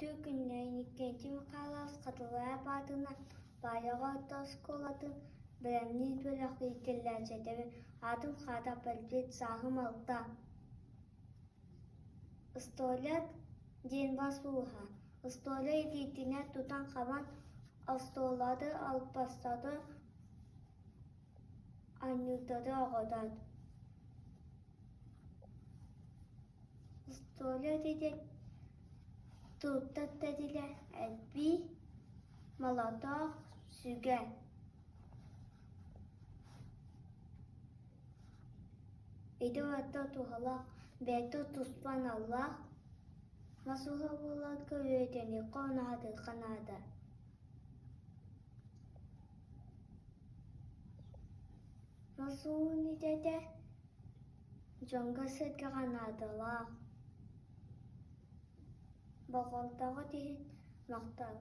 Үтүө күннэй Иннокентий Михайлович Хатылаев аатынан Баайаҕа орто оскуолатын бэлэмниир бөлөх иитиллээччитэбин, аатым Хаата Пальбит, сааһым алта. Столяр диэн бас ууһа, столяр илиитинэн тутан-хабан остуоллары, албастары, анньыылары оҕорор. Столяр диэн туттар тэрилэ эрбии, молотоох, сүгэ. Ити барыта туһалаах, бэйэтэ туспа аналлаах, мас ууһа буоларга үөрэниэххэ уонна сатыахха наада. Мас ууһун идэтэ дьоҥҥо-сэргэҕэ наадалаах, болҕомтоҕут иһин махтал.